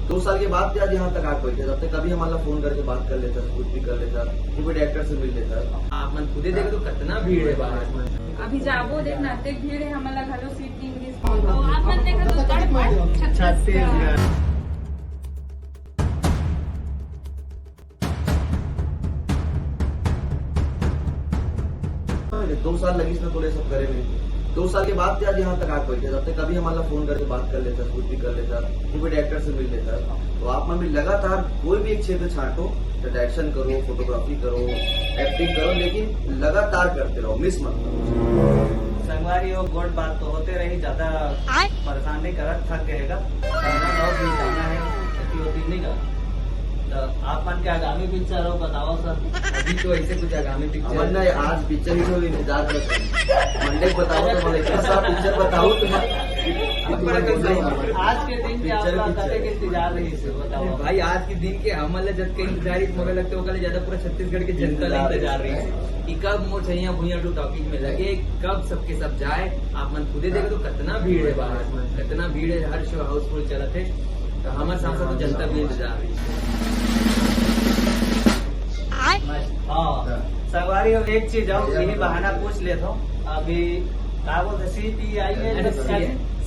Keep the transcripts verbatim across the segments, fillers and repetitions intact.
दो साल के बाद भी आज यहाँ तक आ पाते, तब तक कभी हमन ला फोन करके बात कर लेता, कुछ भी कर लेता, वो भी डायरेक्टर से मिल लेता। आप मन खुदे देखो तो कितना भीड़ है बाहर। अभी जाबो देखना, अतेक भीड़ है, हमन ला घलो सीट नहीं मिलिस। तो आप मन देखो तो छत्तीसगढ़। दो साल लगिस ना तोला सब करे में। दो साल के बाद भी आज यहाँ तक आ पाते, तब तक कभी हमन ला फोन करके बात कर लेता, कुछ भी कर लेता, वो भी डायरेक्टर से मिल लेता। तो आप मन भी लगातार कोई भी एक क्षेत्र छांटो, तो डायरेक्शन करो, फोटोग्राफी करो, एक्टिंग करो, लेकिन लगातार करते रहो, मिस मत करो। संगवारी हो, गोठ बात तो होते रही, ज्यादा परेशान नहीं करत, थक गएगा। और भी जाना है, छुट्टी होती नहीं का। तो आप मन के आगामी पिक्चर हो बताओ सर। अभी तो ऐसे कुछ आगामी पिक्चर हमन ना आज पिक्चर ही तो इंतजार करते हैं। मंडे को बताओ तो बोले, "कैसा पिक्चर बताओ तुम्हारा?" आज के दिन के पिक्चर, आपका पिक्चर। कते के इंतजार रही से बताओ। भाई, आज के दिन के हमन ला जब के इंतजार ही मगर लगते, ओकर ले ज्यादा पूरा छत्तीसगढ़ के जनता ला इंतजार रही है कि कब मोर छैया भुइया टू टॉकीज में लगे, कब सबके सब जाए। आप मन खुदे देखो तो कितना भीड़ है बाहर, कितना भीड़ है, हर शो हाउसफुल चलत है। तो हमर साथ साथ जनता भी इंतजार रही है। हाँ, संगवारी हो, एक चीज और यही बहाना पूछ लेत हो। अभी का बोलते, सी पी आई है? अरे,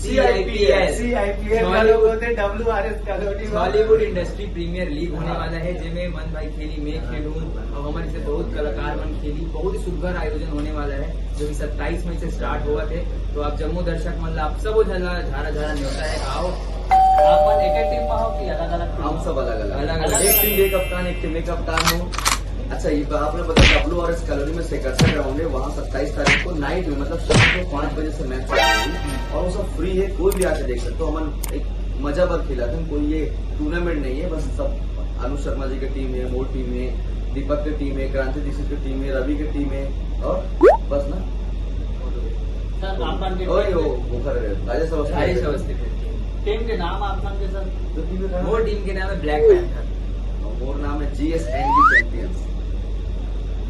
सी I P S. C I P S, हम लोग बोलते W R S colony. Bollywood industry premier league होने वाला है, जेमे मन भाई खेली, मैं खेलूं, और हमारे से बहुत कलाकार मन खेली, बहुत ही सुंदर आयोजन होने वाला है, जो कि सत्ताईस मई से स्टार्ट हुआ थे। तो आप जम्मो दर्शक मन ला आप सबो झन ला झारा झारा न्योता है, आओ। आप मन एक टीम में हो कि अलग-अलग टीम हम में? सब अलग-अलग। अलग-अलग। एक टीम ए कप्तान, एक टीम ए कप्तान हो। अच्छा, ये आपने पता डब्ल्यू आर एस कॉलोनी में सेकरसा ग्राउंड है, वहाँ सत्ताईस तारीख को नाइट में, मतलब शाम को पाँच बजे से मैच चालू है और वो सब फ्री है, कोई भी आके देख सकते हो। हमन एक मजा भर खेला था, कोई ये टूर्नामेंट नहीं है, बस सब अनुज शर्मा जी की टीम है, मोर टीम है, दीपक की टीम है, क्रांति दीक्षित की टीम है, रवि की टीम है और बस ना। सर, आप मन के ओए, टीम वो, के वो कर रहे हैं, राजेश अवस्थी। राजेश अवस्थी के टीम। टीम के नाम आप मन के सर? तो टीम का नाम मोर टीम के नाम है ब्लैक पैंथर। और मोर नाम है जी एस एन बी चैंपियंस।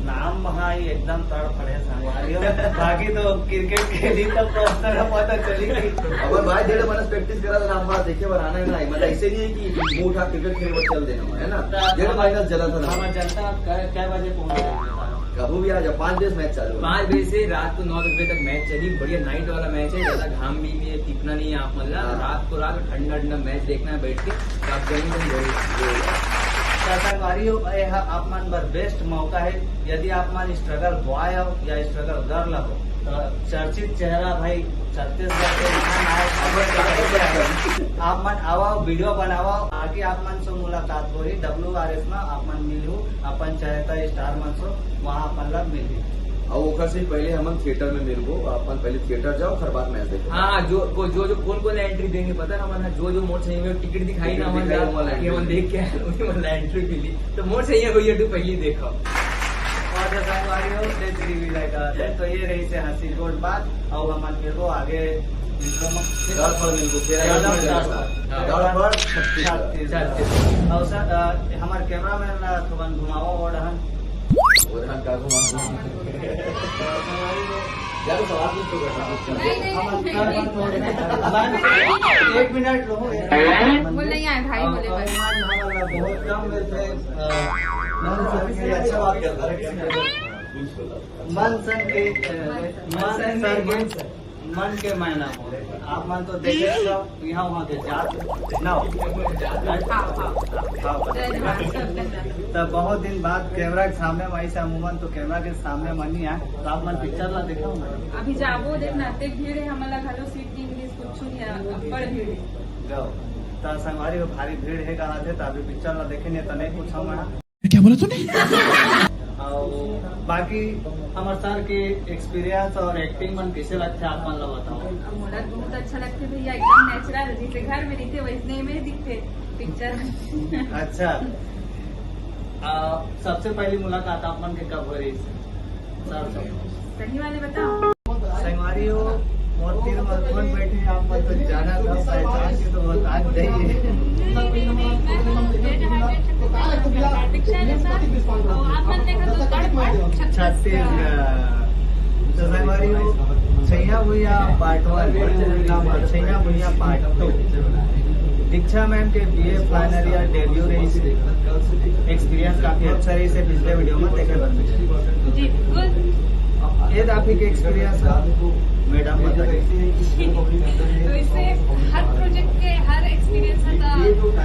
नाम भाई एकदम तड़फड़े संगवारी हो। बाकी तो क्रिकेट खेली तब तो थोड़ा पता चली कि अपन भाई डेढ़ बरस प्रैक्टिस करा था, नाम बात देखे बर आना है ना, मतलब ऐसे नहीं है कि मुंह उठा क्रिकेट खेले बर चल देना है ना। तो डेढ़ महीना चला था ना। हमारा जनता कै, कै बजे पहुंच रही है? कभी भी आ जाओ, पाँच बजे से मैच चालू है। पाँच बजे से रात को नौ दस बजे तक मैच चली, बढ़िया नाइट वाला मैच है, ज्यादा घाम भी नहीं है, टिकना नहीं है आप मन ला। हाँ। रात को रात ठंडा ठंडा मैच देखना है बैठ के, तो आप जरूर जरूर। तो संगवारी हो, ये ह आप मन बर बेस्ट मौका है। यदि आप मन स्ट्रगल बॉय हो या स्ट्रगल गर्ल हो, तो चर्चित चेहरा भाई छत्तीसगढ़ के महान आए, आप मन आवा, वीडियो बनावा, आके आप मन से मुलाकात होही, डब्ल्यू आर एस में आप मन मिलहू, अपन चाहता स्टार मन से वहाँ अपन ला मिलही। और ओकर से पहले हमन थिएटर में मिलबो, अपन पहले थिएटर जाओ, ओकर बाद मैच देखो। हाँ, जो, को-, जो, जो, कौन, कौन एंट्री देंगे पता है हमन, जो, जो मोर सही में टिकट दिखाई ना, टिकट हमन दिखाई, ला, ओमन कि हमन एंट्री। देख के आए, उही मन ला एंट्री मिली। तो मोर सही है भैया, तू पहली देखो। और जो संगवारी हो, जय श्री विजय का है, तो ये रही से हंसी गोठ बात, और हमन मिलबो आगे इंट्रो में। गड़फड़ मिलबो, तेरा गड़फड़, गड़फड़। गड़फड़ छत्तीसगढ़। छत्तीसगढ़। और सर, अ, हमार कैमरामैन ला थोड़ा घुमाओ और हन। वो ध्यान का घुमा। यार, सवाल पूछ तो बैठा। नहीं, नहीं, नहीं, नहीं। एक मिनट रहो, एक मिनट। बोल नहीं आए भाई, बोले भाई। बहुत कम मिलते हैं, अ, मन सर के अच्छा बात करता है। मन सर के, अ, मन सर के मन के मैना हो। आप मन तो देखे सब यहाँ वहाँ के जात ना हो। हाँ, हाँ। हाँ। तो बहुत दिन बाद कैमरा के सामने में आइस, अमूमन तो कैमरा के सामने में नहीं आए, तो आप मन पिक्चर ला देखा हो ना? अभी जाबो देखना, अतेक भीड़ है, हमन ला घलो सीट नहीं मिलिस, कुछ नहीं है, अब्बड़ भीड़ है। जाओ, तो संगवारी हो, भारी भीड़ है कहा थे, तो अभी पिक्चर ला देखे नहीं तो नहीं पूछा मैं। क्या बोला तूने? और बाकी हमर सर के एक्सपीरियंस और एक्टिंग मन कैसे लगथे, आप मन ला बताओ। मोला बहुत अच्छा लगथे भैया, एकदम नेचुरल, जैसे घर में रहिथे वैसने में दिखथे पिक्चर में। अच्छा, आ, सबसे पहली मुलाकात आप मन के कब हो रही सर से? सही वाले बताओ। संगवारी हो, मोर तीर में कौन बैठे, आप मन तो जाना था, पहचान के तो बता दे। नहीं, नहीं, नहीं, मैं रेड हार्टेड से प्रतीक्षा है सर। और आप मन देखो तो गढ़ पर छत्तीसगढ़। छत्तीसगढ़। तो संगवारी हो, छैया भुइया पार्ट वन, छैया भुइया पार्ट टू। दीक्षा मैम के बीए फाइनल ईयर डेब्यू रहिस, एक्सपीरियंस काफी अच्छा रहिस हे, पिछले वीडियो में देखे बर मिले। जी, बिल्कुल। ये आप ही के एक्सपीरियंस मैडम बताइए। वैसे हर प्रोजेक्ट के हर एक्सपीरियंस ह त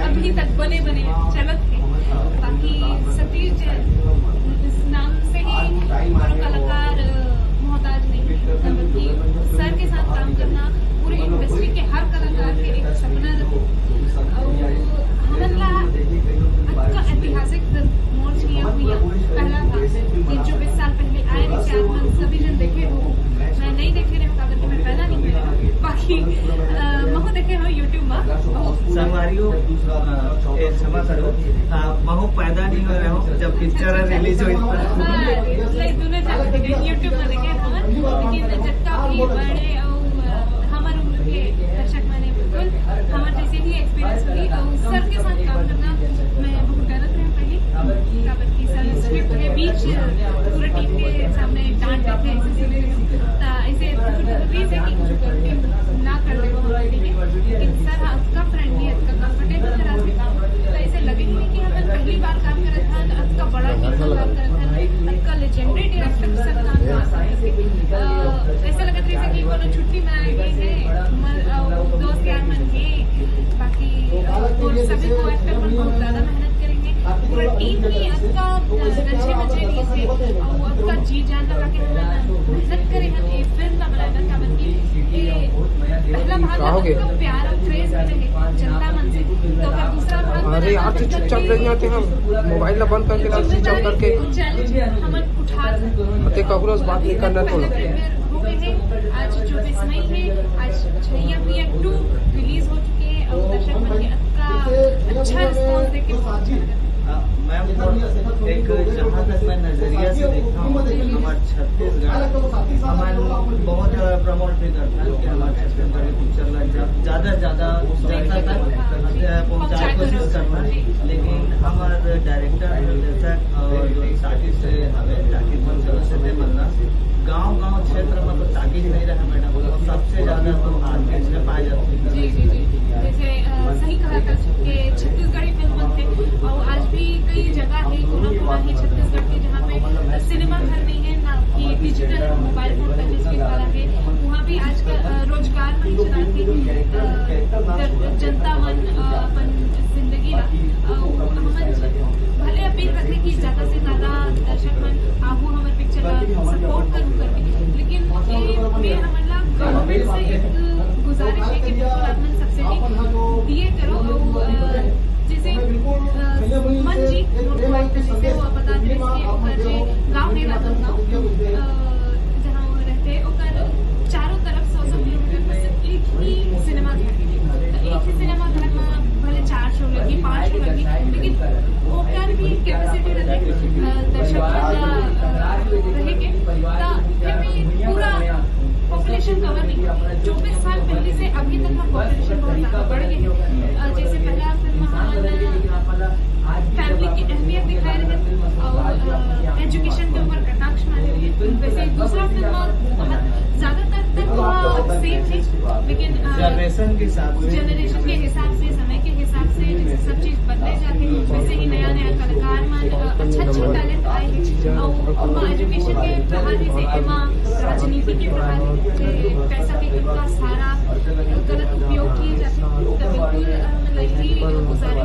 अभी तक बने बने चलत हे। बाकी सतीश जी, इस नाम से ही कोनो कलाकार, अ, मोहताज नहीं है, बल्कि सर के साथ काम करना पूरे इंडस्ट्री के हर कलाकार के एक सपना रहता है। और हमन ला अतका ऐतिहासिक दिन मोर जिया हुई पहला था कि चौबीस साल पहले आए रहे, शायद मन सभी जन देखे हो। मैं नहीं देखे रहे हूँ, काबर कि मैं पैदा नहीं हुए रहे हूँ। बाकी, अ, महू देखे हो YouTube में। संगवारी हो, अ, ए, क्षमा करो, अ, महू पैदा नहीं हुए रहे हूँ जब पिक्चर रिलीज हुई। हाँ, लाइक दोनों जगह देखे, YouTube में देखे हूँ, लेकिन जब काफी बड़े और, अ, हमारे उम्र के दर्शक माने बिल्कुल हमारे जैसे ही एक्सपीरियंस हुई, और सर के साथ काम करना मैं बहुत डरत रहे पहले, काबर कि सर स्क्रिप्ट के बीच पूरे टीम के सामने डांट देते हैं, ऐसे सीन, ता ऐसे जरूरी है कि कुछ गलती ना कर ले वो हमारे लिए। लेकिन सर अतका फ्रेंडली, अतका कंफर्टेबल तरह से काम, तो ऐसे लगे ही नहीं कि हम पहली बार काम करत हन, अतका बड़ा टीम में काम करत हन, अतका लेजेंडरी डायरेक्टर के साथ काम करत हन। अ, ऐसा लगत रहे कि कोनो छुट्टी मनाने गए हैं, म-, अ, दोस्त यार मन के, बाकी, अ, और सभी को एक्टर मन बहुत ज्यादा मेहनत करेंगे। पूरा टीम ही अतका, अ, रचे बचे नहीं थे, और अतका जी जान लगा के हमन मेहनत करे हन, ये फिल्म ला बनाए बर, काबर कि ये पहला भाग का प्यार और क्रेज मिले है जनता मन से, तो अगर दूसरा भाग अरे यार, तू चुपचाप रह जाते हैं, मोबाइल ला बंद करके ना, स्विच ऑफ करके। चैलेंज हमन उठा सकते हैं। ते ककरो से बात नहीं करना तो। पहले प्रीमियर हो गए हैं, आज चौबीस मई है, आज छैया भैया टू रिलीज हो चुके हैं और दर्शक मन के अतका अच्छा रिस्पॉन्स देख के बहुत अच्छा लगा। हाँ, मैम, एक जहाँ तक मैं नजरिया से देखता हूँ, हमारे छत्तीसगढ़, हमारे बहुत ज्यादा प्रमोट भी करता है कि हमारे छत्तीसगढ़ के पिक्चर ला जा-, ज्यादा से ज्यादा जनता तक, अ, पहुंचाए कोशिश करना है। लेकिन हमारे डायरेक्टर, निर्देशक और जो साथी से हमें ताकि मन चला से मन्ना गांव गांव क्षेत्र में तो ताकि नहीं रहा मैडम, और सबसे ज्यादा तो आर्टिस्ट में पाए जाते हैं। जी, जी, जी। जैसे, अ, सही कहा था कि छत्तीसगढ़ी फिल्म बनते और आज भी कई जगह है, कोना कोना है छत्तीसगढ़ के, जहाँ पे सिनेमा घर नहीं है, ना कि डिजिटल मोबाइल फोन का जिसके वाला है, वहाँ भी आजकल, अ, रोजगार नहीं चलाते, अ, जन-, जनता मन, अ, अपन जिंदगी ला, अ, हमन भले अपील रखे कि ज्यादा से ज्यादा दर्शक मन आगू हमर पिक्चर ला सपोर्ट करू करके, लेकिन ये में हमन ला गवर्नमेंट से एक गुजारिश है कि बिल्कुल आप मन सब्सिडी दिए करो। और, अ, जैसे, अ, मन जी, मोर को एक जैसे वो बता दे कि ओकर जे गाँव है राजनांदगांव, अ, जहाँ वो रहते, ओकर चारों तरफ सौ सौ किलोमीटर बस एक ही सिनेमा घर है। तो एक ही सिनेमा घर में भले चार शो लगी, पाँच शो लगी, लेकिन ओकर भी कैपेसिटी रहते, अ, दर्शक मन, अ, रहे के, तो फिर भी पूरा पॉपुलेशन कवर नहीं होती। चौबीस साल पहले से अभी तक हम पॉपुलेशन बहुत ज्यादा बढ़ गई है। अ, जैसे पहला फिल्म हमन फैमिली की अहमियत दिखाए रहे और, अ, एजुकेशन के ऊपर कटाक्ष मारे रहे। वैसे दूसरा फिल्म बहुत ज्यादातर तक वह सेम है, लेकिन, अ, जनरेशन के हिसाब से, जनरेशन के हिसाब से, समय के हिसाब से जैसे सब चीज बदले जाते हैं, वैसे ही नया नया कलाकार मन, अ, अच्छा अच्छा टैलेंट आए हैं। और एजुकेशन के प्रभाव से एमा राजनीति के प्रभाव से पैसा के इतना सारा गलत उपयोग किए जाते हैं। तो बिल्कुल, अ, मतलब कि गुजारिश